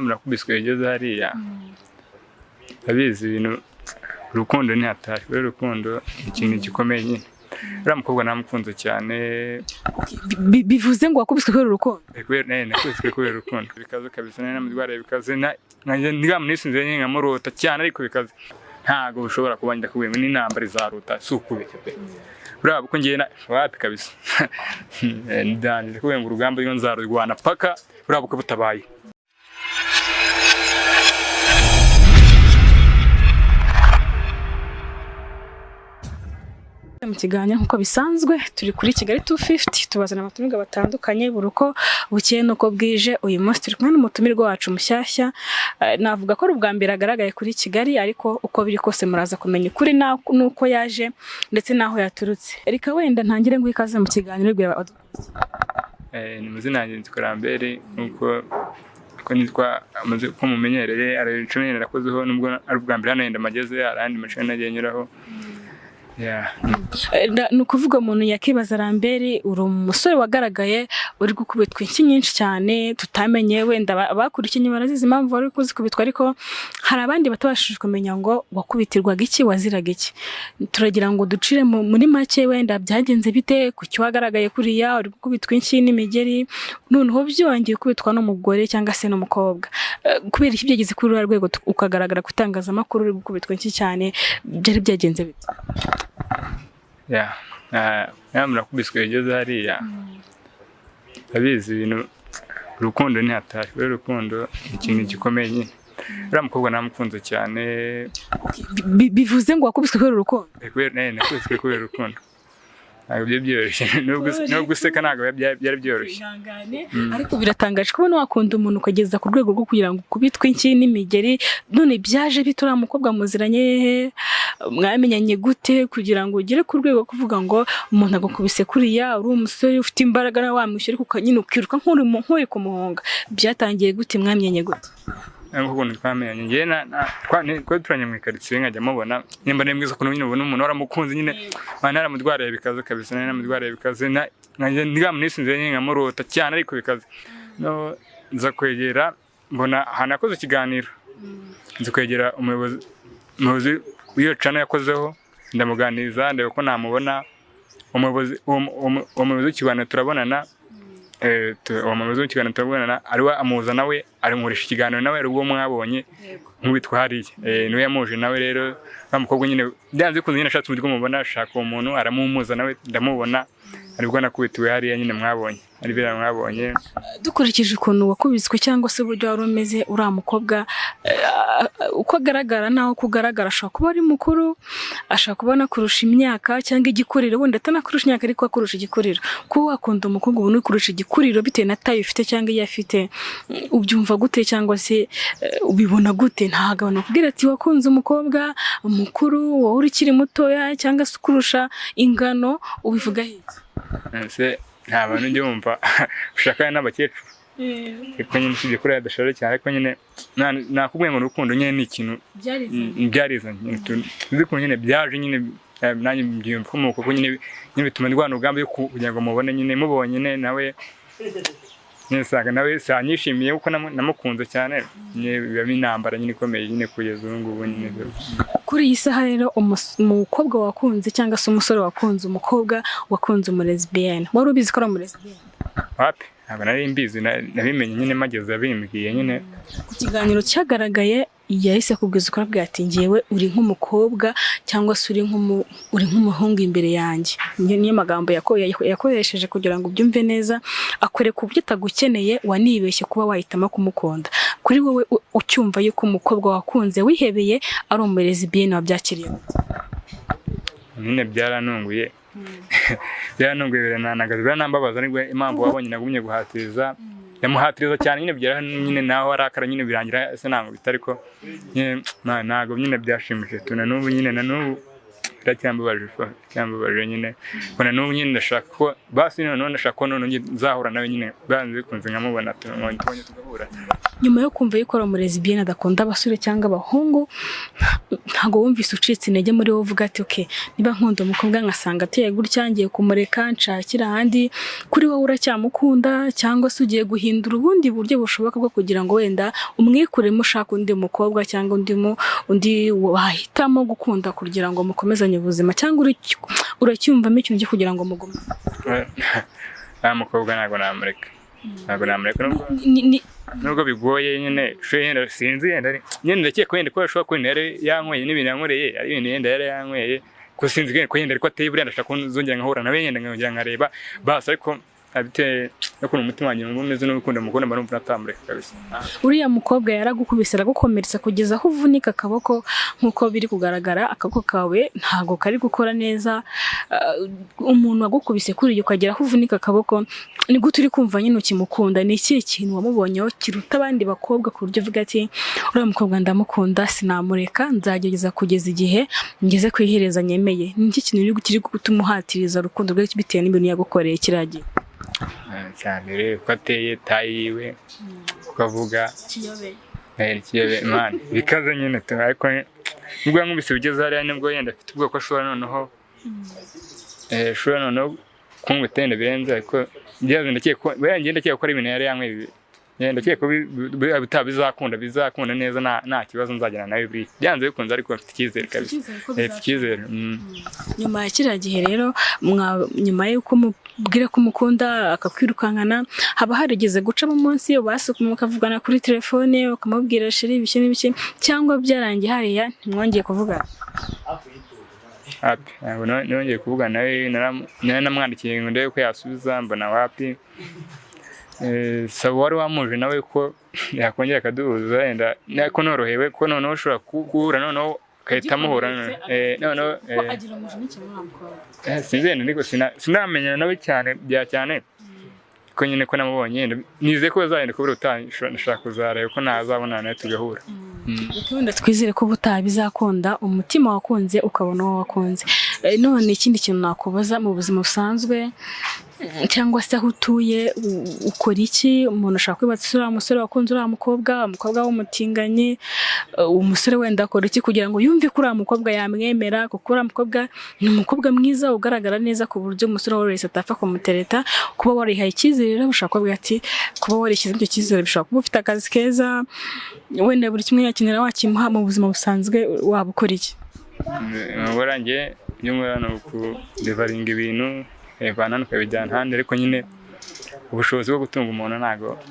Murakubiswe yageze hariya. Abizi ibintu, urukundo ni hatari. Kubera urukundo ni ikintu gikomeye nyine. Uriya mukobwa namukunze cyane. Bivuze ngo wakubiswe kubera urukundo? Kubera nakubiswe kubera urukundo bikaze kabisa, nari namurwariye bikaze, ntibamunisinze nyine nkamurota cyane, ariko bikaze ntago bishobora kuba ndakubwiye ngo n'intambara izaruta, si ukubeshya pe. Buriya kuko ngiye na wapi kabisa, ndangije kubera ngo urugamba rwo nzarurwana paka buriya bukwe butabaye. Mu kiganiro nk'uko bisanzwe turi kuri Kigali 250, tubazana abatumirwa batandukanye buri uko bukeye n'uko bwije. Uyu munsi turi kumwe n'umutumirwa wacu mushyashya. Navuga ko ari ubwa mbere agaragaye kuri Kigali, ariko uko biri kose muraza kumenya ukuri n'uko yaje ndetse n'aho yaturutse. Reka wenda ntangire ngo ikaze mu kiganiro. Ni mazina yanjye nitwa Lambert, nk'uko ko nitwa amaze ko mumenyereye, ari icumi narakozeho, nubwo ari ubwa mbere hano yenda mageze, hari andi mashuri nagiye nyuraho. Ni ukuvuga umuntu yakibaza, Lambert, uri umusore wagaragaye uri gukubitwa inshyi nyinshi cyane, tutamenye wenda abakurikiye barazizi impamvu wari kuzikubitwa, ariko hari abandi batabashije kumenya ngo wakubitirwaga iki, waziraga iki. Turagira ngo ducire muri make, wenda byagenze bite, kuki wagaragaye kuriya uri gukubitwa inshyi n'imigeri, noneho byongeye ukubitwa n'umugore cyangwa se n'umukobwa? Kubera iki byageze kuri ruriya rwego ukagaragara ku itangazamakuru uri gukubitwa inshyi cyane? Byari byagenze bite? Murakubiswe yageze hariya. Abizi ibintu, urukundo ni hatari. Kubera urukundo ni ikintu gikomeye nyine. Uriya mukobwa namukunze cyane. Bivuze ngo wakubiswe kubera urukundo? Kubera nakubiswe kubera urukundo ntabwo byari byoroshye, nubwo useka ntabwo byari byoroshye. Ariko biratangaje kubona wakunda umuntu ukageza ku rwego rwo kugira ngo ukubitwe inshyi n'imigeri. None byaje bite? Uriya mukobwa muziranye hehe? Mwamenyanye gute kugira ngo ugere ku rwego rwo kuvuga ngo umuntu agukubise kuriya, uri umusore ufite imbaraga nawe wamwishyura, ariko nyine ukiruka nk'uri kumuhunga? Byatangiye gute? Mwamenyanye gute? Nk'ukuntu twamenyanye, njyewe twari turanye mu ikaritsiye, nkajya mubona nimba ari mwiza, ukuntu nyine ubona umuntu waramukunze nyine, naramurwariye bikaze kabisa, nari namurwariye bikaze, ntibamunisinze nyine nkamurota cyane, ariko bikaze. No nza kwegera, mbona ahantu yakoze ikiganiro, nza kwegera umuyobozi w'iyo cana yakozeho, ndamuganiriza ndeba ko namubona. Umuyobozi w'ikiganiro turabonana, uwo muyobozi w'ikiganiro turabonana, ariwe amuhuza nawe, aramukoresha ikiganiro nawe, ari ubwo mwabonye nk'uwitwa hariya, niwe yamuje nawe. Rero wa mukobwa nyine byanze bikunze nyine ashatse uburyo mubona, ashaka uwo muntu aramumuza nawe, ndamubona, aribwo nakubitiwe hariya nyine mwabonye, ari biriya mwabonye. Dukurikije ukuntu wakubiswe cyangwa se uburyo wari umeze, uriya mukobwa uko agaragara naho kugaragara ashobora kuba ari mukuru, ashobora kuba anakurusha imyaka cyangwa igikuriro, wenda atanakurusha imyaka ariko akurusha igikuriro. Kuba wakunda umukobwa ubona ukurusha igikuriro bitewe na tayo ufite cyangwa iyo afite, ubyumva gute cyangwa se ubibona gute? Ntabwo abantu bakubwira ati wakunze umukobwa mukuru wowe ukiri mutoya cyangwa se ukurusha ingano, ubivuga iki? Ese nta bantu njya wumva ushakana n'abakecuru? Ariko nyine usibye kuriya adashaje cyane, ariko nyine nakubwiye ngo urukundo nyine ni ikintu byarizanye, uzi ukuntu nyine byaje nyine, nanjye mbyumva ko nyine bituma ndwana urugamba yo kugira ngo mubone nyine, mubonye nyine nawe nyine usanga nawe sanyishimiye kuko namukunze cyane, bibamo intambara nyine ikomeye nyine kugeza ubu ngubu nyine. Kuri iyi saha rero umukobwa wakunze cyangwa se umusore wakunze umukobwa wakunze umulesbienne, wari ubizi ko ari umulesbienne? Wapi, ntabwo nari mbizi, nabimenye nyine mageze abimbwiye nyine. Ku kiganiro cyagaragaye yahise akubwiza ukuri, abwira ati ngewe uri nk'umukobwa cyangwa se uri nk'umuhungu imbere yanjye. Niyo magambo yakoresheje kugira ngo ubyumve neza, akwereka uburyo atagukeneye, wanibeshye kuba wahitamo kumukunda. Kuri wowe ucyumva yuko umukobwa wakunze wihebeye ari umulesbienne, wabyakiriye gute? Nyine byarantunguye, byarantunguye, birananagaza, biranambabaza, nibwo impamvu wabonye nagumye guhatiriza, ndamuhatiriza cyane nyine, bigera nyine naho arakara nyine, birangira ese ntabwo bitari ko ntabwo nyine byashimishije tuna n'ubu nyine na n'ubu Biracyambabaje, cyambabaje nyine. Mbona n'ubu nyine ndashaka ko basi noneho ndashaka ko noneho nzahura nawe nyine banze bikunze, nkamubona tubonye tugahura. Nyuma yo kumva yuko uri umulesbienne, adakunda abasore cyangwa abahungu, ntabwo wumvise ucitse intege muri wowe, uvuga ati: "Ok, niba nkunda umukobwa nkasanga ateye gutya, ngiye kumureka nshakira ahandi"? Kuri wowe uracyamukunda, cyangwa se ugiye guhindura ubundi buryo bushoboka bwo kugira ngo wenda umwikuremo, ushaka undi mukobwa cyangwa undi wahitamo gukunda kugira ngo mukomezanye ubuzima, cyangwa uracyumvamo ikintu cyo kugira ngo mugume? Nta mukobwa, ntabwo namureka, ntabwo namureka nubwo nubwo bigoye nyine. Yenda sinzi, yenda nyine ndakeka wenda ko ashobora kuba yari yanyweye n'ibintu yankoreye ari ibintu yenda yari yanyweye, ko sinzi ko yenda ariko ateye. Buriya ndashaka ko nzongera nkahura nawe, yenda nkongera nkareba basi, ariko bitewe n'ukuntu umutima wanjye numva umeze n'urukundo mukunda, mba numva natamureka kabisa. Uriya mukobwa yaragukubise, aragukomeretsa kugeza aho uvunika akaboko. Nk'uko biri kugaragara, akaboko kawe ntabwo kari gukora neza. Umuntu wagukubise kuri ukagera aho uvunika akaboko, ni gute uri kumva nyine ukimukunda? Ni ikihe kintu wamubonyeho kiruta abandi bakobwa ku buryo uvuga ati: "Uriya mukobwa ndamukunda, sinamureka, nzagerageza kugeza igihe ngeze ku iherezo nyemeye"? Ni iki kintu kiri gutuma uhatiriza urukundo rwe bitewe n'ibintu yagukoreye kiriya gihe? Cya mbere, uko ateye, taille yiwe, uko avuga. Kiyobe man, bikaze nyine tu. Ariko nubwo yankubise bigeze hariya, nibwo yenda afite ubwoko ashobora noneho ashobora noneho kunkubita yenda birenze. Ariko byaze ndakeka ko buriya njye ndakeka ko ari ibintu yari yanyweye. Ndakeka ko bitaba bizakunda, bizakunda neza, nta kibazo, nzagera nawe buriya byanze bikunze. Ariko mfite icyizere kabisa, mfite icyizere. Nyuma ya kiriya gihe rero, nyuma y'uko umubwira ko umukunda akakwirukankana, haba harigeze gucamo umunsi basi mukavugana kuri telefone, ukamubwira chéri, ibiki n'ibiki, cyangwa byarangiye hariya ntimwongeye kuvugana? Wapi, ntabwo nongeye kuvugana nawe. Naramwandikiye ngo ndebe ko yasubiza, mbona wapi. Saba wari wamuje nawe ko yakongera akaduhuza, wenda ko norohewe, ko noneho ushobora guhura noneho ugahita muhura noneho. Agira umujinya cyane uriya mukobwa? Sinzi wenda, ariko sinamenyana nawe cyane bya cyane, ko nyine ko namubonye yenda nizeye ko bazagenda kubura utaha, ndashaka kuzareba ko nazabonana nawe tugahura. Reka wenda twizere ko ubutaha bizakunda, umutima wakunze ukabona uwo wakunze. None ikindi kintu nakubaza, mu buzima busanzwe cyangwa se aho utuye, ukora iki? Umuntu ashobora kwibaza uriya musore wakunze uriya mukobwa, umukobwa w'umutinganyi, umusore wenda akora iki kugira ngo yumve ko uriya mukobwa yamwemera? Kuko uriya mukobwa ni umukobwa mwiza ugaragara neza, ku buryo umusore uwo wese atapfa kumutereta. Kuba warihaye icyizere rero, ushobora kuvuga ati kuba warishyize icyo cyizere, bishobora kuba ufite akazi keza, wenda buri kimwe yakenera wakimuha. Mu buzima busanzwe waba ukora iki? Ubwo njye ibyo nkora ni ukudeliveringa ibintu, nkabivana hano ukabijyana ahandi, ariko nyine ubushobozi bwo gutunga umuntu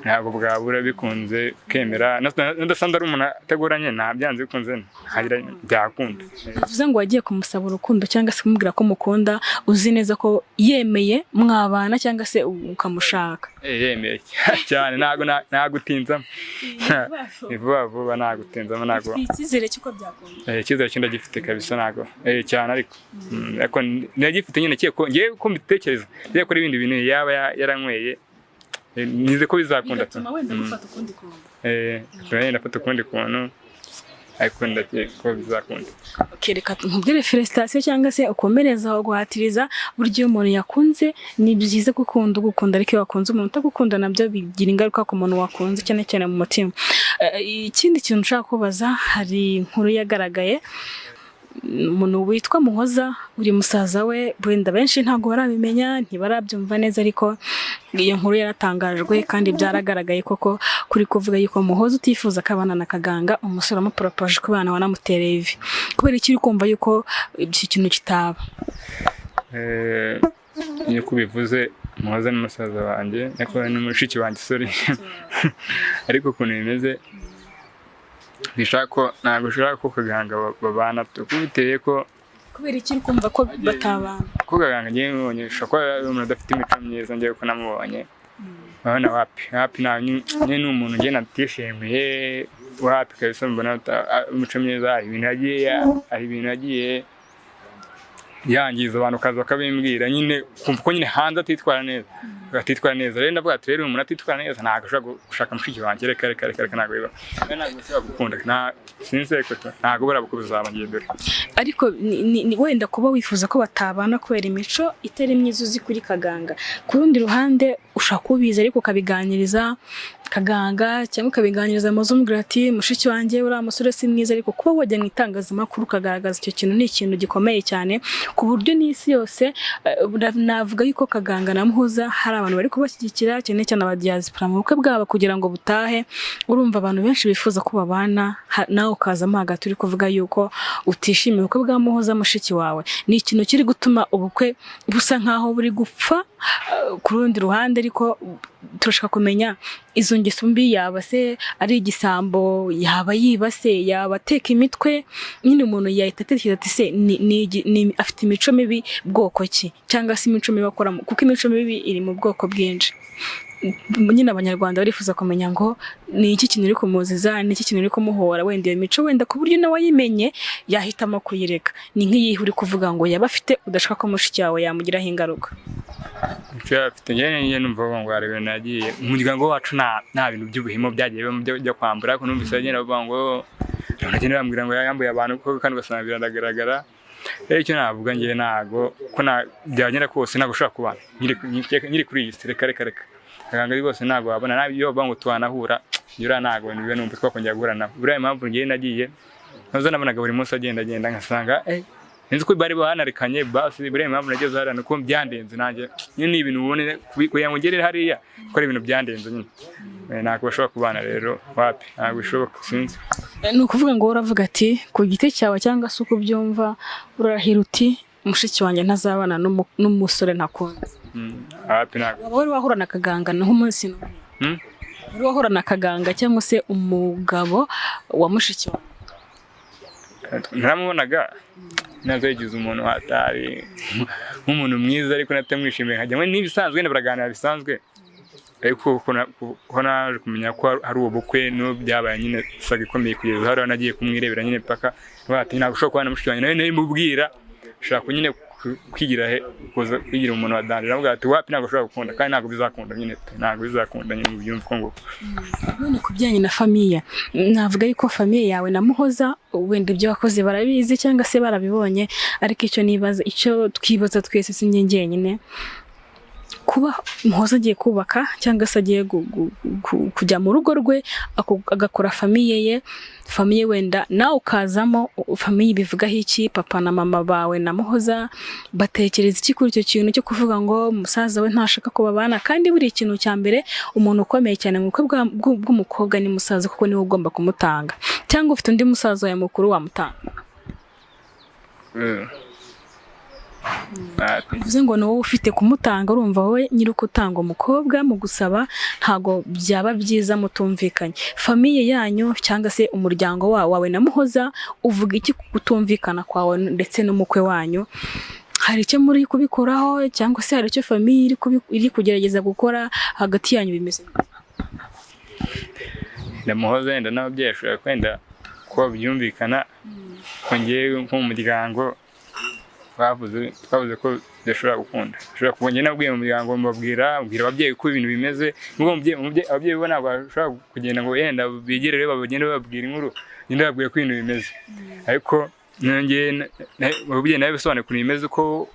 ntabwo bwabura bikunze kemera n'udasanzwe ari umuntu atagoranye, nta byanze bikunze ntagira byakunda. Bivuze ngo wagiye kumusaba urukundo cyangwa se kumubwira ko mukunda, uzi neza ko yemeye mwabana cyangwa se ukamushaka? Yemeye cyane, ntabwo nagutinzamo, ni vuba vuba, nagutinzamo ntabwo. Icyizere cy'uko byakunda? Icyizere cyo ndagifite kabisa, ntabwo cyane, ariko ariko ndagifite nyine ko ngewe uko mbitekereza ngiye kuri ibindi bintu yaba yaranyweye, nize ko bizakunda tu. Bigatuma wenda gufata ukundi kuntu. Bituma yenda afata ukundi kuntu, ariko ndakeka ko bizakunda. Okay, reka nkubwire félicitations cyangwa se ukomereza aho guhatiriza. Burya iyo umuntu yakunze, ni byiza gukunda ugukunda, ariko iyo wakunze umuntu utagukunda nabyo bigira ingaruka ku muntu wakunze, cyane cyane mu mutima. Ikindi kintu nshaka kubaza, hari inkuru yagaragaye, umuntu witwa Muhoza uri musaza we, wenda benshi ntabwo barabimenya, ntibarabyumva neza, ariko iyo nkuru yaratangajwe kandi byaragaragaye koko kuri kuvuga yuko Muhoza utifuza ko abana na Kaganga, umusore wamuporopoje ku bana wanamutereye ivi. Kubera iki uri kumva yuko iki kintu kitaba? Iyo ubivuze, Muhoza ni musaza wanjye, ariko ni mushiki wanjye, sorry. Ariko ukuntu bimeze, bishaka ko ntabwo ushaka ko Kaganga babana kuko biteye ko Kubera iki uri kumva ko batabana? Ko Kaganga ngewe mubonye, ushobora kuba ari umuntu udafite imico myiza. Ngewe ko namubonye, urabona wapi wapi, nta nyine ni umuntu ngewe natishimiye, wapi kabisa. Mbona imico myiza, hari ibintu yagiye Yangiza abantu kaza bakabimbwira nyine, kumva ko nyine hanze atitwara neza, atitwara neza. Rero ndavuga ati rero uyu muntu atitwara neza ntabwo ashobora gushaka mushiki wanjye, reka reka reka reka, ntabwo biba, ntabwo bishobora gukunda, nta sinzi ko ntabwo buriya bukwe buzaba, ngiye dore. Ariko ni wenda kuba wifuza ko batabana kubera imico itari myiza uzi kuri Kaganga. Ku rundi ruhande ushobora kubizi ariko ukabiganiriza Kaganga cyangwa ukabiganiriza Muhoza, umubwira ati mushiki wanjye uriya musore si mwiza. Ariko kuba wajya mu itangazamakuru ukagaragaza icyo kintu ni ikintu gikomeye cyane, ku buryo n'isi yose navuga yuko Kaganga na Muhoza hari abantu bari kubashyigikira, cyane cyane aba diaspora, mu bukwe bwabo kugira ngo butahe. Urumva abantu benshi bifuza ko babana, nawe ukazamo hagati uri kuvuga yuko utishimiye ubukwe bwa Muhoza mushiki wawe. Ni ikintu kiri gutuma ubukwe busa nkaho buri gupfa ku rundi ruhande. Ariko turashaka kumenya izo ngeso mbi, yaba se ari igisambo, yaba yiba se, yaba ateka imitwe? Nyine umuntu yahita atekereza ati se afite imico mibi bwoko ki, cyangwa se imico mibi akora, kuko imico mibi iri mu bwoko bwinshi. Nyine Abanyarwanda barifuza kumenya ngo ni iki kintu uri kumuziza, ni iki kintu uri kumuhora, wenda iyo mico, wenda ku buryo nawe ayimenye yahitamo kuyireka. Ni nk'iyihe uri kuvuga ngo yaba afite udashaka ko mushiki wawe yamugiraho ingaruka? Imico yaba afite, njye numva bavuga ngo hari ibintu nagiye mu muryango wacu, nta bintu by'ubuhimo byagiye bibamo byo kwambura, ariko numvise bagenda bavuga ngo bagenda bambwira ngo yambuye abantu koko, kandi ugasanga biragaragara. Rero icyo navuga njye, ntago ko byagenda kose ntabwo ushobora kubana nkiri kuri iyi si, reka reka reka. Kaganga rwose ntabwo wabona nabi iyo bavuga ngo twanahura, njye ntabwo niwe numva twakongera guhura nawe. Buriya impamvu njyewe nagiye nazo, nabonaga buri munsi agenda agenda, ngasanga nzi ko bari banarikanye. Basi buriya impamvu nageze hariya nuko byandenze nanjye nyine, ni ibintu ubone kugira ngo ngere hariya ko ari ibintu byandenze nyine. Ntabwo bashobora kubana rero, wapi, ntabwo bishoboka, sinzi. Ni ukuvuga ngo wowe uravuga ati ku giti cyawe cyangwa se uko ubyumva, urarahira uti mushiki wanjye ntazabana n'umusore ntakunze. Wapi, ntabwo. Waba wari wahura na Kaganga nk'umunsi n'umwe? Hmm? Wari wahura na Kaganga cyangwa se umugabo wa mushiki wawe? Naramubonaga nazo yigize umuntu hatari nk'umuntu mwiza, ariko natamwishimiye, nkajya ngo n'ibisanzwe wenda baraganira bisanzwe. Ariko ko naje kumenya ko hari ubu bukwe n'ubu byabaye nyine saga ikomeye, kugeza hariya nagiye kumwirebera nyine paka bati ntabwo ushobora kubana na mushiki wanjye. Nawe nabimubwira ushaka nyine kwigira he, kuza kwigira umuntu wa danger, aravuga ati wapi, ntabwo ushobora gukunda kandi ntabwo bizakunda nyine pe, ntabwo bizakunda nyine, ubyumve ko ngo. None ku bijyanye na famille, navuga yuko famille yawe na Muhoza wenda ibyo wakoze barabizi cyangwa se barabibonye. Ariko icyo nibaza, icyo twibaza twese, si njye njyenyine, kuba Muhoza agiye kubaka cyangwa se agiye kujya mu rugo rwe agakora famille ye, famille wenda nawe ukazamo, famille bivugaho iki? Papa na mama bawe na Muhoza batekereza iki kuri icyo kintu cyo kuvuga ngo musaza we ntashaka ko babana? Kandi buri ikintu cya mbere, umuntu ukomeye cyane mu bukwe bw'umukobwa ni musaza, kuko niwe ugomba kumutanga. Cyangwa ufite undi musaza wawe mukuru wamutanga? Wapi. Bivuze ngo ni wowe ufite kumutanga. Urumva wowe nyiri utanga umukobwa mu gusaba, ntabwo byaba byiza mutumvikanye. Famille yanyu cyangwa se umuryango wawe na Muhoza uvuga iki ku kutumvikana kwawe ndetse n'umukwe wanyu? Hari icyo muri kubikoraho cyangwa se hari icyo famille iri kugerageza gukora hagati yanyu? Bimeze bite? Ndamuhoza wenda n'ababyeyi bashobora kwenda kuba byumvikana ko ngewe nko mu muryango twavuze ko bidashobora gukunda, bishobora kuba. Njye nabwiye mu muryango, mbabwira ababyeyi uko ibintu bimeze. Nubwo ababyeyi bo ntabwo bashobora kugenda ngo yenda bigere rero bagende bababwira inkuru, ngende bababwira ko ibintu bimeze. Ariko nongeye ababyeyi nawe bisobanuye ukuntu bimeze, ko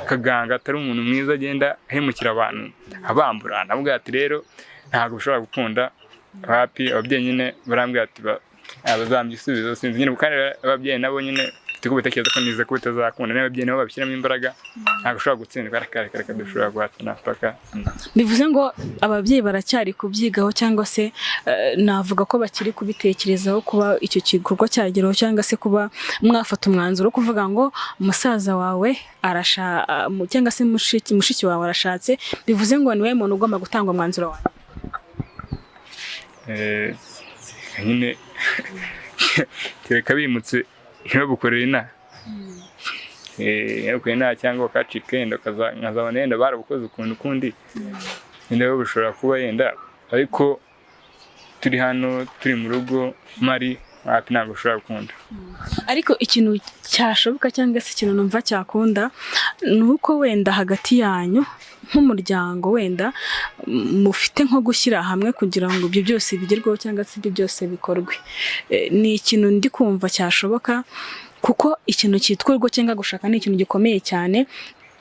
Kaganga atari umuntu mwiza, agenda ahemukira abantu, abambura. Ndamubwira ati rero ntabwo bishobora gukunda, wapi. Ababyeyi nyine barambwira ati bazampa igisubizo, sinzi nyine. Kandi ababyeyi nabo nyine mfite ko bitekereza ko nize ko bitazakunda, n'ababyeyi nabo babishyiramo imbaraga, ntabwo ushobora gutsindwa, reka reka reka, dushobora guhatana paka. Bivuze ngo ababyeyi baracyari kubyigaho cyangwa se navuga ko bakiri kubitekerezaho kuba icyo gikorwa cyageraho, cyangwa se kuba mwafata umwanzuro wo kuvuga ngo musaza wawe arasha cyangwa se mushiki wawe arashatse. Bivuze ngo niwe muntu ugomba gutanga umwanzuro wawe. Nyine kereka bimutse ntibabukorere inaha, ntibabukorere inaha cyangwa bakacika yenda nkazabona yenda barabukoze ukuntu ukundi, yenda bo bishobora kuba yenda. Ariko turi hano, turi mu rugo mari. Wapi, ntabwo ushobora gukunda. Ariko ikintu cyashoboka cyangwa se ikintu numva cyakunda ni uko wenda hagati yanyu nk'umuryango wenda mufite nko gushyira hamwe kugira ngo ibyo byose bigerweho cyangwa se ibyo byose bikorwe. Ni ikintu ndi kumva cyashoboka, kuko ikintu cyitwa urugo cyangwa gushaka ni ikintu gikomeye cyane,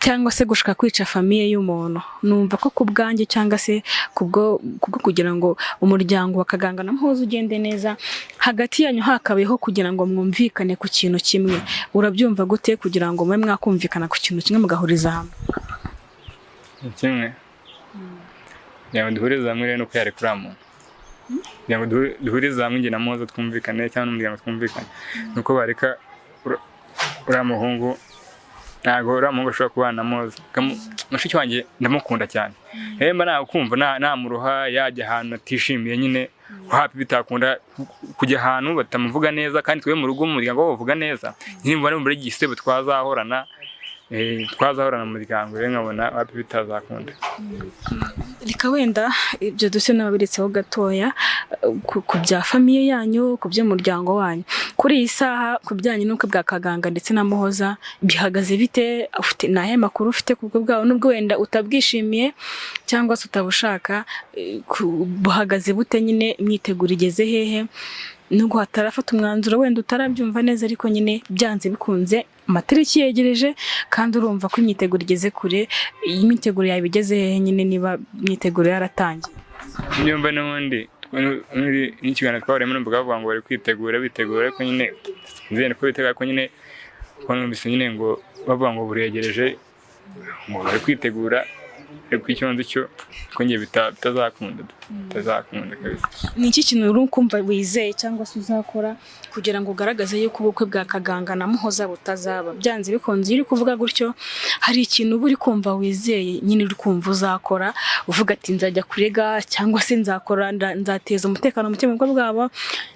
cyangwa se gushaka kwica famille y'umuntu. Numva ko ku bwanjye cyangwa se kubwo kugira ngo umuryango wa Kaganga na Muhoza ugende neza, hagati yanyu hakabayeho kugira ngo mwumvikane ku kintu kimwe. Urabyumva gute kugira ngo mube mwakumvikana ku kintu kimwe, mugahuriza hamwe? Ni kimwe kugira ngo duhurize hamwe rero, nuko yareka uriya muntu, kugira ngo duhurize hamwe njye na Muhoza twumvikane, cyangwa n'umuryango twumvikane, nuko bareka uriya muhungu. Ntabwo uriya muhungu ashobora kubana na Muhoza. Mushiki wanjye ndamukunda cyane rero, mba nakumva namuroha yajya ahantu atishimiye nyine. Hafi bitakunda kujya ahantu batamuvuga neza, kandi twe mu rugo mu muryango bavuga neza nyine, mbona muri igisebo twazahorana, twazahorana mu muryango. Rero nkabona wapi, bitazakunda. Reka wenda ibyo duse n'ababiretseho gatoya, ku bya famille yanyu, ku by'umuryango wanyu. Kuri iyi saha, ku bijyanye n'ubukwe bwa Kaganga ndetse na Muhoza, bihagaze bite? Ufite ni ayahe makuru ufite ku bukwe bwabo, nubwo wenda utabwishimiye cyangwa se utabushaka? Buhagaze bute nyine? Imyiteguro igeze hehe, nubwo hatarafata umwanzuro, wenda utarabyumva neza, ariko nyine byanze bikunze amatariki yegereje kandi urumva ko imyiteguro igeze kure? Iyi myiteguro yawe igeze hehe nyine, niba imyiteguro yaratangiye? Nyumva n'ubundi n'ikiganiro twahuriyemo, numvaga bavuga ngo bari kwitegura, bitegura, ariko nyine sinzi ko bitegura, ariko nyine ko numvise nyine ngo bavuga ngo buregereje, ngo bari kwitegura, ariko icyo nzi cyo ko njye bitazakunda, bitazakunda kabisa. Ni iki kintu uri kumva wizeye cyangwa se uzakora kugira ngo ugaragaze yuko ubukwe bwa Kaganga na Muhoza butazaba? Byanze bikunze, iyo uri kuvuga gutyo, hari ikintu uba uri kumva wizeye nyine, uri kumva uzakora, uvuga ati nzajya kurega cyangwa se nzakora, nzateza umutekano muke mu bukwe bwabo.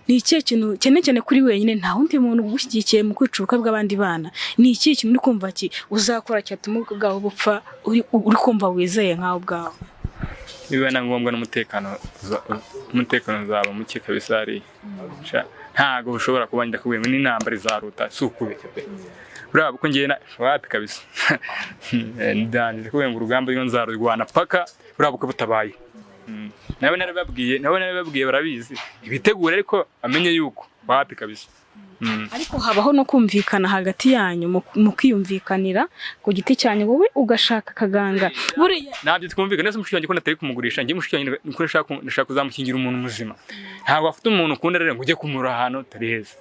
Ni ikihe kintu, cyane cyane kuri wenyine, nta wundi muntu ugushyigikiye mu kwica ubukwe bw'abandi bana, ni ikihe kintu uri kumva ki uzakora cyatuma ubukwe bwabo bupfa, uri kumva wizeye nkawe ubwawe? Nibiba na ngombwa n'umutekano umutekano uzaba muke kabisa hariya. Ntago bushobora kuba, ndakubwiye ngo n'intambara izaruta, si ukubeshya pe. Buriya kuko ngiye wapi kabisa, ndangije kubwira ngo urugamba rwo nzarurwana paka buriya bukwe butabaye. Nawe narababwiye, nawe narababwiye, barabizi, ibitegure, ariko amenye yuko wapi kabisa. Ariko habaho no kumvikana hagati yanyu, mukiyumvikanira ku giti cyanyu, wowe ugashaka Kaganga buriya. Ntabyo twumvikana nese. Mushiki wanjye ko natari kumugurisha njye, mushiki wanjye niko nshaka kuzamushyingira umuntu muzima. Ntabwo afite umuntu ukunda rero ngo ujye kumura ahantu utari heza.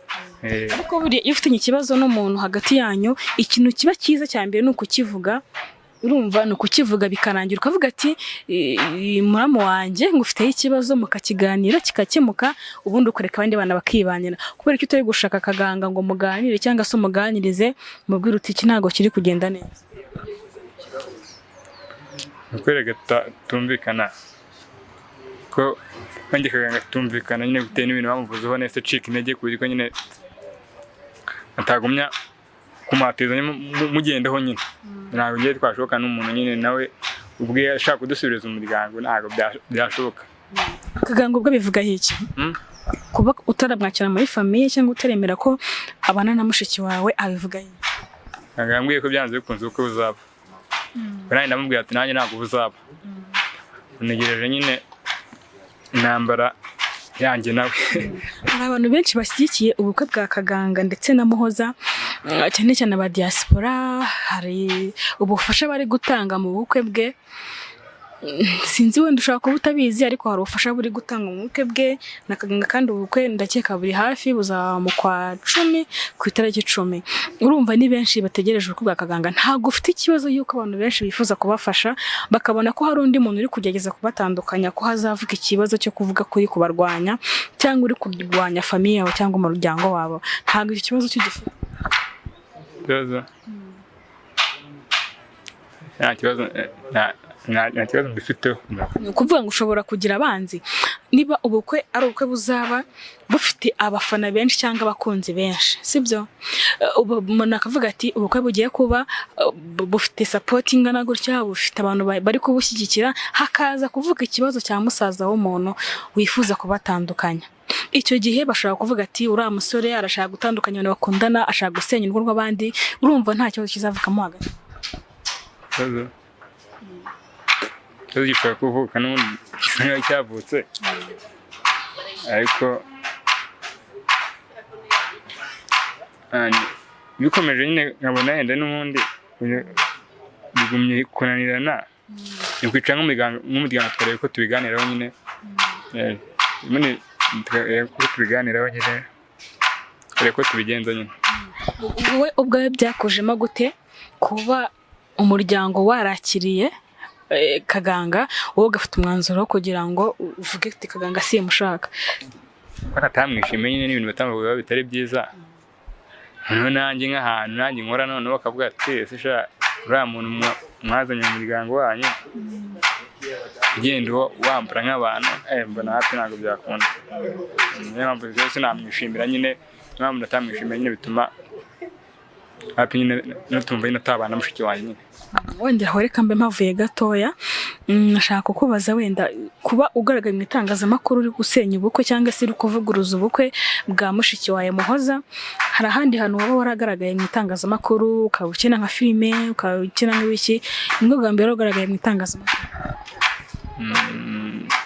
Ariko buriya iyo ufitanye ikibazo n'umuntu hagati yanyu, ikintu kiba cyiza cya mbere ni ukukivuga. Urumva, ni ukukivuga bikarangira, ukavuga ati "Muramu wanjye ngufiteho ikibazo", mukakiganira kikakemuka, ubundi ukareka abandi bana bakibanira. Kubera ko utari gushaka Akaganga ngo muganire cyangwa se umuganirize, mubwire uti iki ntabwo kiri kugenda neza? Ni ukwereka tumvikana ko nanjye Kaganga tumvikana nyine, bitewe n'ibintu bamuvuzeho, nese acika intege ku buryo nyine atagumya kumateza nyine mugendeho nyine. Ntabwo ngiye twashoboka n'umuntu nyine nawe ubwe ashaka kudusubiriza umuryango, ntabwo byashoboka. Kaganga ubwo bivugaho iki? Mm? Kuba utaramwakira muri famille cyangwa utaremera ko abana na mushiki wawe, abivugaho iki? Kaganga yambwiye ko byanze bikunze ubukwe buzaba. Nanjye ndamubwira ati nanjye ntabwo buzaba, ntegereje nyine intambara yanjye nawe. Hari abantu benshi bashyigikiye ubukwe bwa Kaganga ndetse na Muhoza, cyane cyane aba diaspora. Hari ubufasha bari gutanga mu bukwe bwe. Sinzi, wenda ushobora kuba utabizi, ariko hari ubufasha buri gutanga mu bukwe bwe na Kaganga, kandi ubukwe ndakeka buri hafi, buzaba mu kwa 10 ku itariki 10. Urumva ni benshi bategereje ubukwe bwa Kaganga. Ntabwo ufite ikibazo y'uko abantu benshi bifuza kubafasha, bakabona ko hari undi muntu uri kugerageza kubatandukanya, ko hazavuka ikibazo cyo kuvuga kuri kubarwanya cyangwa uri kurwanya famille yawe cyangwa umuryango wabo? Ntabwo icyo kibazo cyo gifite? Ikibazo, nta kibazo, nta kibazo mbifiteho. Ni ukuvuga ngo ushobora kugira abanzi niba ubukwe ari ubukwe buzaba bufite abafana benshi cyangwa abakunzi benshi, sibyo? Ubu umuntu akavuga ati ubukwe bugiye kuba, bufite support ingana gutya, bufite abantu bari kubushyigikira, hakaza kuvuka ikibazo cya musaza w'umuntu wifuza kubatandukanya. Icyo gihe bashobora kuvuga ati uriya musore arashaka gutandukanya abantu bakundana, ashaka gusenya urugo rw'abandi. Urumva nta kibazo kizavukamo hagati? Ikibazo gishobora kuvuka n'ubundi gisa nkaho cyavutse, ariko bikomeje nyine nkabona yenda n'ubundi bigumye kunanirana, ni ukwicara nk'umuryango tukareba ko tubiganiraho nyine. Nyine tukareba ko tubiganiraho nyine, tukareba ko tubigenza nyine. Wowe ubwawe byakujemo gute kuba umuryango warakiriye Kaganga, wowe ugafata umwanzuro wo kugira ngo uvuge uti Kaganga simushaka? Ko atamwishimiye nyine n'ibintu batamuvuga bitari byiza, noneho nanjye nk'ahantu nanjye nkora, noneho bakavuga ati ese sha uriya muntu mwazanye mu muryango wanyu ugenda wambara nk'abantu, mbona hafi ntabwo byakunda. Niyo mpamvu rero sinamwishimira nyine, niyo mpamvu natamwishimiye nyine, bituma hafi nyine nutumva nyine atabana na mushiki wanjye nyine. Wenda aho reka mbe mpavuye gatoya. Nashaka kukubaza, wenda kuba ugaragaye mu itangazamakuru uri gusenya ubukwe cyangwa se uri kuvuguruza ubukwe bwa mushiki wawe Muhoza, hari ahandi hantu waba waragaragaye mu itangazamakuru, ukaba ukina nka filime, ukaba ukina nk'ibiki? Nibwo bwa mbere ugaragaye mu itangazamakuru?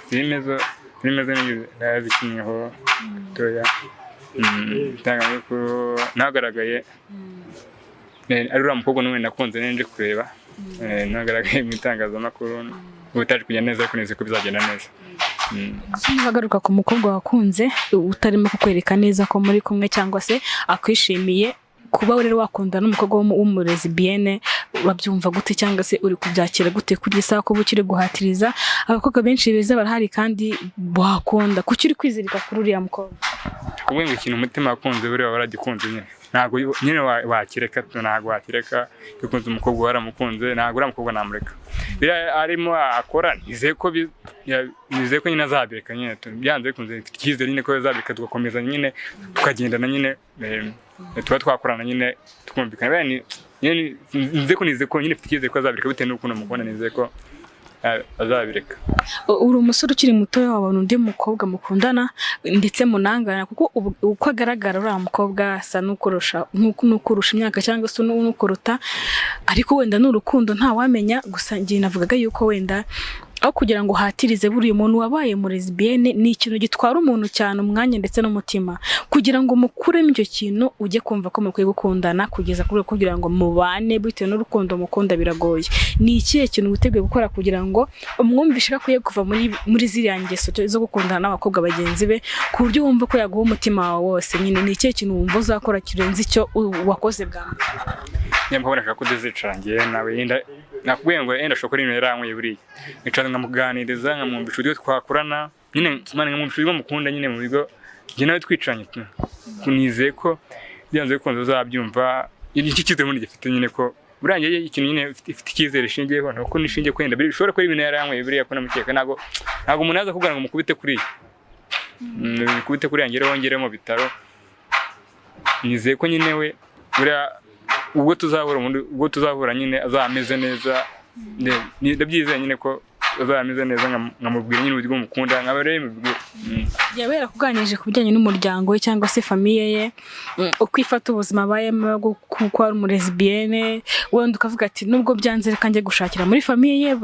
Filime zo narazikinnyeho gatoya. Itangazamakuru nagaragaye ari uriya mukobwa n'umwe nakunze nje kureba, nagaragaye mu itangazamakuru, ubu bitaje kugenda neza ariko nizeye ko bizagenda neza. Niba agaruka ku mukobwa wakunze utarimo kukwereka neza ko muri kumwe cyangwa se akwishimiye, kuba rero wakunda n'umukobwa w'umulesbienne, urabyumva gute cyangwa se uri kubyakira gute kuri iyi saha, kuba ukiri guhatiriza abakobwa benshi beza barahari kandi wakunda, kuki uri kwizirika kuri uriya mukobwa? Kumwe ngo ikintu umutima wakunze buriya waragikunze nyine, ntabwo nyine wakireka, ntabwo wakireka. Iyo ukunze umukobwa waramukunze, ntabwo uriya mukobwa namureka. Biriya arimo akora nizeye ko nizeye ko nyine azabireka nyine, byanze bikunze mfite icyizere nyine ko azabireka, tugakomeza nyine tukagendana nyine, tuba twakorana nyine tukumvikana. Biriya nyine nizeye ko nyine mfite icyizere ko azabireka bitewe n'ukuntu mukunda, nizeye ko azabireka. Uri umusore ukiri muto, wabona undi mukobwa mukundana ndetse munangana, kuko uko agaragara uriya mukobwa asa n'ukurusha imyaka cyangwa se n'ukuruta, ariko wenda ni urukundo ntawamenya. Gusa njye navugaga yuko wenda aho kugira ngo uhatirize, buriya umuntu wabaye umulesbienne ni ikintu gitwara umuntu cyane umwanya ndetse n'umutima, kugira ngo mukuremo icyo kintu ujye kumva ko mukwiye gukundana kugeza kuri kugira ngo mubane bitewe n'urukundo mukunda biragoye. Ni ikihe kintu witeguye gukora kugira ngo umwumvishe ko akwiye kuva muri ziriya ngeso zo gukundana n'abakobwa bagenzi be, ku buryo wumva ko yaguha umutima wawe wose nyine? Ni ikihe kintu wumva uzakora kirenze icyo wakoze bwa mbere? Niyo mpamvu nashaka ko tuzicara njyewe nawe, yenda nakubwiye ngo yenda ashobora kuba ibintu yaranyweye buriya, nkicara nkamuganiriza, nkamwumvisha uburyo twakorana nyine, man, nkamwumvisha uburyo mukunda nyine mu bigo, njye nawe twicaranye nizeye ko byanze bikunze uzabyumva. Iki cyizere ubundi gifite nyine ko buriya njye ikintu nyine ifite icyizere ishingiyeho, ntabwo nishingiye kwenda bishobora kuba ibintu yaranyweye buriya, ko namukeka ntabwo umuntu yaza kubwira ngo mukubite kuriya, mukubite kuriya ngere wongere mu bitaro. Nizeye ko nyine we buriya ubwo tuzahura ubundi, ubwo tuzahura nyine azaba ameze neza. Ndabyizeye nyine ko azaba ameze neza, nkamubwira nyine uburyo mukunda, nkaba rero mubwira. Yaba yarakuganirije ku bijyanye n'umuryango we cyangwa se famille ye, uko ifata ubuzima abayemo kuko ari umulesbienne, wenda ukavuga ati nubwo byanze reka njye gushakira muri famille ye,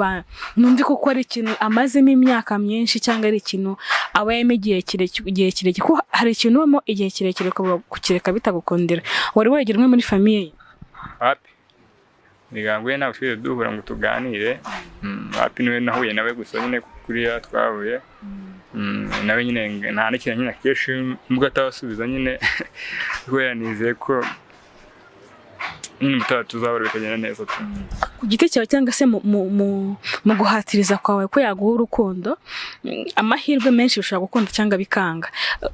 numve koko ari ikintu amazemo imyaka myinshi cyangwa ari ikintu abayemo igihe kirekire, kuko hari ikintu ubamo igihe kirekire ukaba kukireka bitagukundira. Wari wegera umwe muri famille ye? Wapi, imiryango ye ntabwo twigeze duhura ngo tuganire. Wapi, niwe nahuye nawe gusa nyine kuriya twahuye. Nawe nyine nta n'ikintu nyine akenshi nubwo atabasubiza nyine, kubera nizeye ko nyine ubutaha tuzahura bikagenda neza tu. Ku giti cyawe cyangwa se mu guhatiriza kwawe ko yaguha urukundo, amahirwe menshi bishobora gukunda cyangwa bikanga.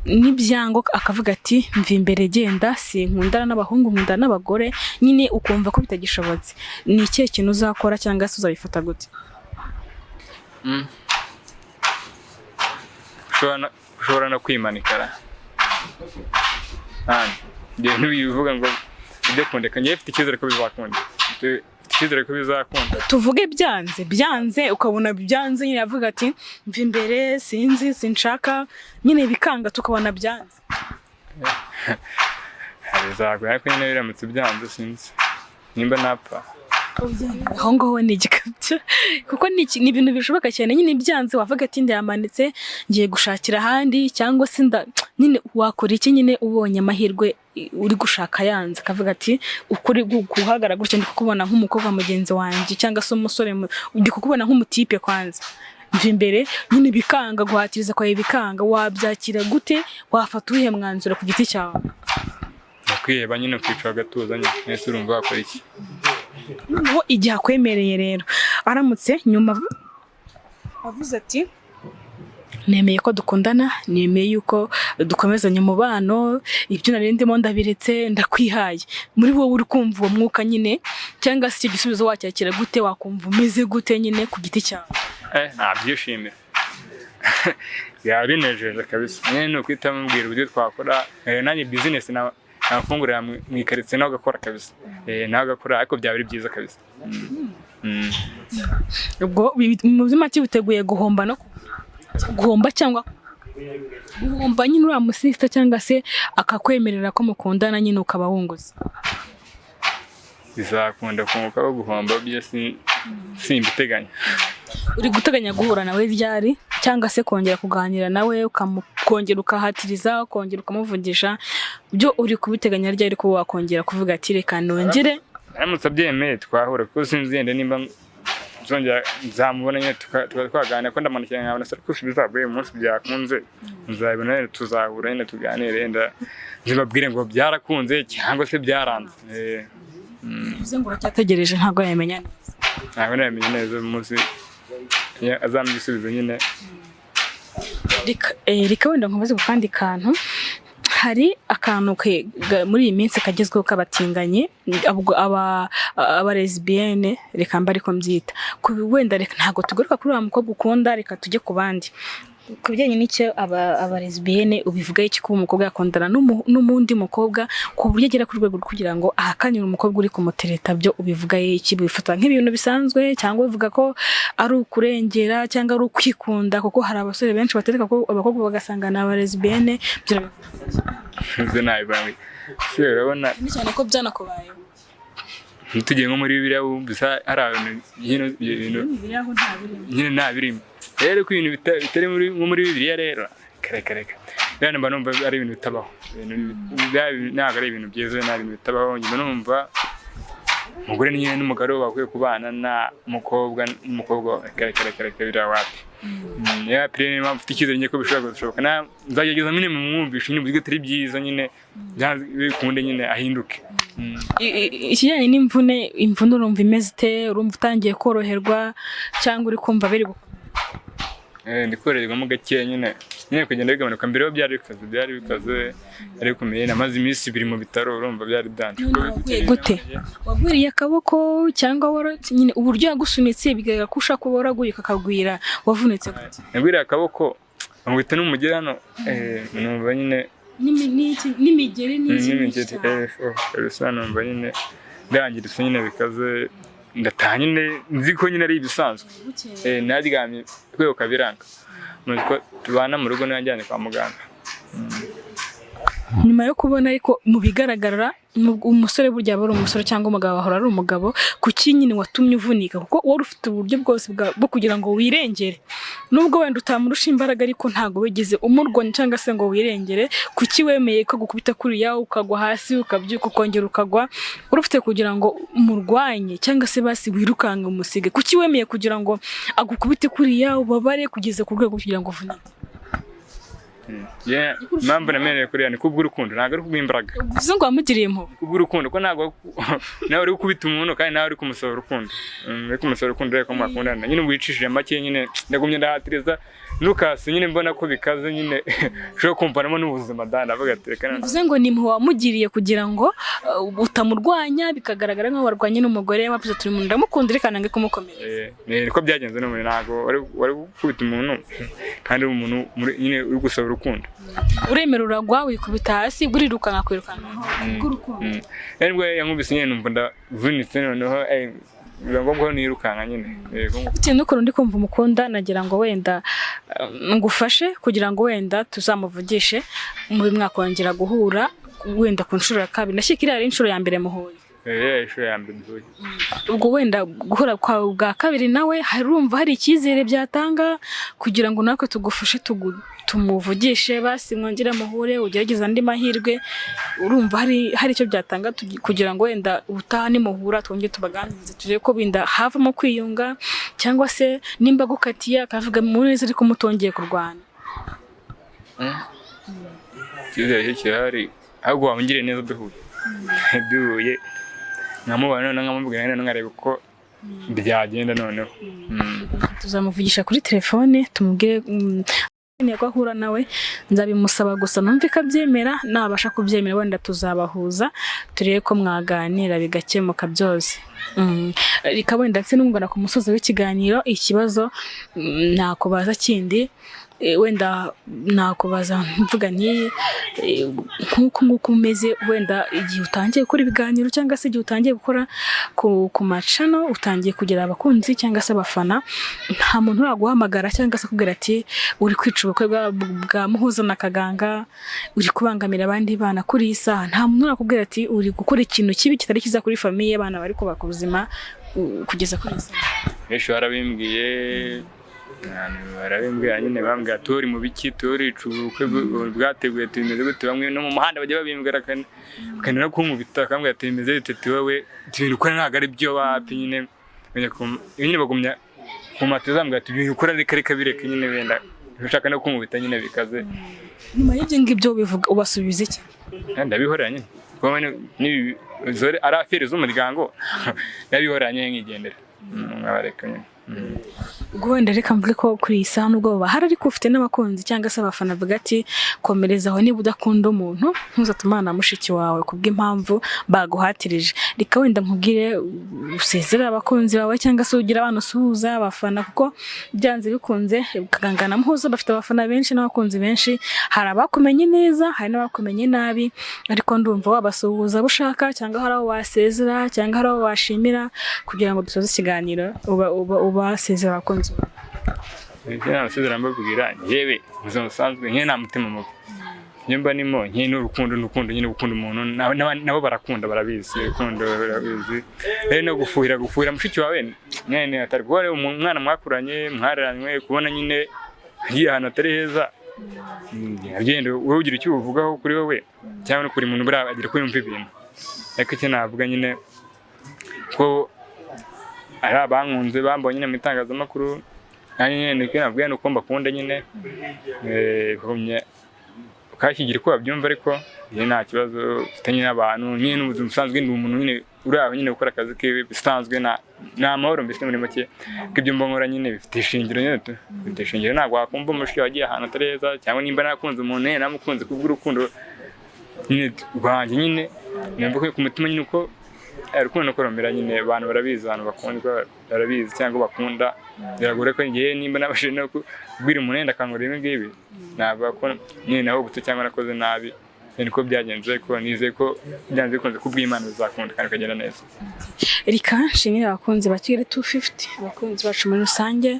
N'ibyanga akavuga ati mva imbere genda, sinkundana n'abahungu nkundana n'abagore nyine, ukumva ko bitagishobotse, ni ikihe kintu uzakora cyangwa se uzabifata gute? Ushobora no kwimanika ra. Njye ntibivuga ngo ibyo kundeka, njyewe mfite icyizere ko bizakunda. Mfite icyizere ko bizakunda. Tuvuge byanze ukabona byanze nyine, avuga ati mva imbere, sinzi, sinshaka nyine, bikanga, tukabona byanze. Bizagora, ariko nyine biramutse byanze sinzi nimba napfa. Aho ngaho ni igikabyo, kuko ni ibintu bishoboka cyane nyine. Byanze wavuga ati ndayamanitse, ngiye gushakira ahandi, cyangwa se nda nyine wakora iki nyine ubonye amahirwe uri gushaka yanze, akavuga ati ukuri guhagarara gutya, ndi kukubona nk'umukobwa mugenzi wanjye cyangwa se umusore, ndi kukubona nk'umutipe, kwanza mva imbere nyine, bikanga, guhatiriza kwawe bikanga, wabyakira gute? Wafata uwuhe mwanzuro ku giti cyawe? Ukwiheba nyine, ukicara agatuza nyine. Mwese urumva wakora iki? Noneho igihe akwemereye rero, aramutse nyuma avuze ati nemeye ko dukundana, nemeye yuko dukomezanya umubano, ibyo nari ndimo ndabiretse, ndakwihaye, muri wowe uri kumva uwo mwuka nyine cyangwa se icyo gisubizo wacyakira gute? Wakumva umeze gute nyine ku giti cyawe? Nabyishimira, byaba binejeje kabisa nyine. Ni ukwita mubwira uburyo twakora, nanjye business nafungurira mu ikaritsiye, nawe agakora kabisa, nawe agakora, ariko byaba ari byiza kabisa. Ubwo mu make witeguye guhomba no guhomba, cyangwa guhomba nyine uriya musista, cyangwa se akakwemerera ko mukundana nyine ukaba wunguza? Bizakunda kunguka aho guhomba byo simbiteganya. Uri guteganya guhura nawe ryari, cyangwa se kongera kuganira nawe, ukongera ukahatiriza, ukongera ukamuvugisha? Byo uri kubiteganya ryari, ko wakongera kuvuga ati reka nongere? Aramutse abyemeye twahura, kuko sinzi yenda nimba nzongera nzamubona nyine tukaba twaganira, ko ndamwandikira nkabona se, ariko bizaguye umunsi byakunze nzabibona nyine, tuzahura nyine tuganire, yenda nzibabwire ngo byarakunze cyangwa se byaranze. Bivuze ngo uracyategereje, ntabwo yamenya neza? Ntabwo nabimenya neza, umunsi azampa igisubizo nyine. Reka wenda nkubaze ku kandi kantu. Hari akantu muri iyi minsi kagezweho k'abatinganyi, ubwo aba lesbienne, reka mbe ariko mbyita. Wenda reka ntabwo tugaruka kuri wa mukobwa ukunda, reka tujye ku bandi. Ku bijyanye n'icyo aba lesbienne, ubivugaho iki, kuba umukobwa yakundana n'umundi mukobwa ku buryo agera ku rwego rwo kugira ngo ahakanire umukobwa uri kumutereta? Byo ubivugaho iki? Bifata nk'ibintu bisanzwe, cyangwa ubivuga ko ari ukurengera cyangwa ari ukwikunda? Kuko hari abasore benshi batereka ko abakobwa bagasanga ni aba lesbienne. Byo Nzi nabivuga se, urabona? Cyane cyane ko byanakubayeho. Tugiye nko muri Bibiliya, wumvise hari ahantu nyine ibyo bintu Bibiliya ho nta birimo. Nyine nta birimo rero, ko ibintu bitari muri nko muri Bibiliya rero, kare kare kare rero mba numva ari ibintu bitabaho. Ibintu ntabwo ari ibintu byiza, nta bintu bitabaho. Njye numva umugore nyine n'umugabo bakwiye kubana, na umukobwa n'umukobwa, kare kare kare kare, biriya wapi. Ya pire, niyo mpamvu mfite icyizere nyine ko bishobora gushoboka. Nzagerageza nyine mumwumvishe nyine uburyo atari byiza nyine, byanze bikunde nyine ahinduke. Ikijyanye n'imvune, imvune urumva imeze ite? Urumva utangiye koroherwa cyangwa uri kumva biri gukomera? Ndi koroherwamo gakeya nyine, kugenda bigabanuka. Mbere ho byari bikaze, byari bikomeye, namaze iminsi 2 mu bitaro, urumva byari danje. Waguye gute? Wagwiriye akaboko cyangwa nyine uburyo yagusunitse bigaragara ko ushaka kuba waraguye kakagwira, wavunitse gute? Nagwiriye akaboko, nkubita n'umugeri hano, numva nyine N'imigeri n'iki? N'imigeri, oh, kabisa numva nyine byangiritse nyine bikaze, ndataha nyine nzi ko nyine ari ibisanzwe. Naryamye kwibuka biranga, nuko tubana mu rugo niwe yanjyanye kwa muganga. Nyuma yo kubona, ariko mu bigaragara umusore burya aba ari umusore, cyangwa umugabo ahora ari umugabo. Kuki nyine watumye uvunika? Kuko wari ufite uburyo bwose bwo kugira ngo wirengere, nubwo wenda utamurusha imbaraga, ariko ntabwo wigeze umurwanya cyangwa se ngo wirengere. Kuki wemeye ko gukubita kuriya, ukagwa hasi, ukabyuka, ukongera ukagwa? Wari ufite kugira ngo umurwanye cyangwa se basi wirukange umusige. Kuki wemeye kugira ngo agukubite kuriya, ubabare kugeza ku rwego kugira ngo uvunike? Yeah, impamvu namereye kuriya ni kubw'urukundo, ntabwo ari kubw'imbaraga. Bivuze ngo wamugiriye impuhwe? Kubw'urukundo, ko ntabwo nawe uri gukubita umuntu kandi nawe uri kumusaba urukundo. Uri kumusaba urukundo rero ko mwakundana nyine, wicishije make nyine, ndagumye ndahatiriza Lucas nyine, mbona ko bikaze nyine, ushobora kumvanamo n'ubuzima da, ndavuga ati reka Bivuze ngo ni impuhwe wamugiriye kugira ngo utamurwanya, bikagaragara nk'aho warwanye n'umugore, wavuze turi umuntu ndamukunda, reka nange kumukomeretsa. Niko byagenze n'umuntu, ntabwo wari gukubita umuntu kandi uri umuntu nyine uri gusaba urukundo. Uremera uragwa, wikubita hasi, urirukanka kwirukanka bw'urukundo. Rero nibwo yankubise nyine, numva ndavunitse noneho. Biba ngombwa ko nirukanka nyine. Yego. Bitewe n'ukuntu ndi kumva umukunda, nagira ngo wenda ngufashe kugira ngo wenda tuzamuvugishe mube mwakongera guhura wenda ku nshuro ya kabiri. Ndashyika iriya ari inshuro ya mbere muhuye. Eh, inshuro ya mbere duhuye. Ubwo wenda guhura kwawe bwa kabiri nawe, harumva hari icyizere byatanga kugira ngo natwe tugufashe tumuvugishe, basi mwongere muhure, ugerageze andi mahirwe. Urumva hari icyo byatanga kugira ngo wenda ubutaha nimuhura twongere tubaganirize, turebe ko binda havamo kwiyunga, cyangwa se nimba agukatiye akavuga muri neza ariko mutongeye kurwana? Icyizere cyo kirahari, ahubwo wamugiriye neza duhuye nkamubona, noneho nkamubwira, noneho nkareba uko byagenda noneho. Tuzamuvugisha kuri telefone tumubwire nkeneye ko ahura nawe. Nzabimusaba gusa numve ko abyemera. Nabasha kubyemera, wenda tuzabahuza turebe ko mwaganira bigakemuka byose. Reka wenda ndetse n'ungana ku musozo w'ikiganiro, ikibazo nakubaza kindi, wenda nakubaza mvuga nti nk'uku nguku umeze, wenda igihe utangiye gukora ibiganiro cyangwa se igihe utangiye gukora ku macano, utangiye kugira abakunzi cyangwa se abafana, nta muntu uraguhamagara cyangwa se akubwira ati: "Uri kwica ubukwe bwa Muhuza na Kaganga, uri kubangamira abandi bana"? Kuri iyi saha nta muntu urakubwira ati: "Uri gukora ikintu kibi kitari cyiza kuri famille, abana bari kubaka ubuzima," kugeza kuri iyi saha? Benshi barabimbwiye, abantu barabimbwira nyine, bambwira: "Turi mu biki? Turica ubukwe bwateguye, tubimeze gute?" Bamwe no mu muhanda bajya babimbwira, bakenda no kunkubita, bakambwira ati: "Bimeze bite? Wowe ibintu ukora ntabwo ari byo, wapi." Nyine nyine bagumya kumatiza, bambwira ati: "Ibintu ukora, reka, reka, bireke." Nyine benda bashaka no kunkubita nyine bikaze. Nyuma y'ibyo ngibyo bivuga, ubasubiza iki? Ndabihorera nyine, kuko ari affaires z'umuryango, ndabihorera nyine nkigendera, nkabareka nyine. Ubwo wenda reka mvuge ko kuri iyi saha nubwo bahari, ariko ufite n'abakunzi cyangwa se abafana bavuga ati: "Komereza aho, niba udakunda umuntu ntuzatumane na mushiki wawe kubw'impamvu baguhatirije." Reka wenda nkubwire usezere abakunzi bawe cyangwa se ugira abantu usuhuza, abafana, kuko byanze bikunze Kaganga na Muhuza bafite abafana benshi n'abakunzi benshi. Hari abakumenye neza, hari n'abakumenye nabi, ariko ndumva wabasuhuza abo ushaka, cyangwa hari abo wasezera, cyangwa hari abo washimira, kugira ngo dusoze ikiganiro ubasezera abakunzi bawe. Icyo nabasezera mbabwira, njyewe ubuzima busanzwe nyine nta mutima mubi njye mba nimo nyine, n'urukundo n'urukundo nyine, gukunda umuntu nabo barakunda, barabizi, urukundo barabizi. Rero no gufuhira mushiki wawe nyine atari kuba umwana mwakuranye, mwararanywe, kubona nyine agiye ahantu atari heza, agenda, wowe ugira icyo ubivugaho kuri wowe cyangwa no kuri muntu buriya agira ko yumva ibintu. Ariko icyo navuga nyine ko ari abankunze, bambonye nyine mu itangazamakuru, nanjye nyine niko navuga, ni uko mbakunda nyine, ukashyigikira uko babyumva, ariko njye nta kibazo mfitanye n'abantu nyine. N'ubuzima busanzwe ndi umuntu nyine uri aho nyine gukora akazi kiwe bisanzwe, ni amahoro mbese muri make, ko ibyo mba nkora nyine bifite ishingiro nyine tu, bifite ishingiro. Ntabwo wakumva umushiki wagiye ahantu atari heza, cyangwa nimba nakunze umuntu nyine namukunze kubw'urukundo nyine rwanjye nyine, numva ko ku mutima nyine uko urukundo nuko rumera nyine, abantu barabizi, abantu bakundwa barabizi cyangwa bakunda. Biragora ko ngewe nimba nabashije no kubwira umuntu wenda akangurira ibi ngibi, navuga ko nyine nahubutse cyangwa nakoze nabi. Niko byagenze, ariko nizeye ko byanze bikunze kubw'Imana bizakunda kandi bikagenda neza. Reka nshimire abakunzi ba Kigali 250, abakunzi bacu muri rusange,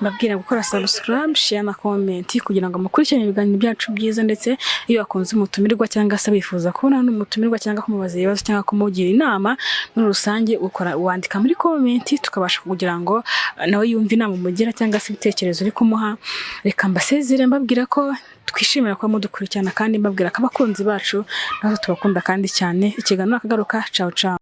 mbabwira gukora subscribe, share na comment kugira ngo mukurikirane ibiganiro byacu byiza. Ndetse iyo bakunze umutumirwa cyangwa se bifuza kubona n'umutumirwa cyangwa kumubaza ibibazo cyangwa kumugira inama muri rusange, ukora wandika muri comment, tukabasha kugira ngo nawe yumve inama umugira cyangwa se ibitekerezo uri kumuha. Reka mbasezere mbabwira ko twishimira kuba mudukurikirana, kandi mbabwira ko abakunzi bacu natwe tubakunda kandi cyane. Ikiganiro akagaruka. Ciao ciao.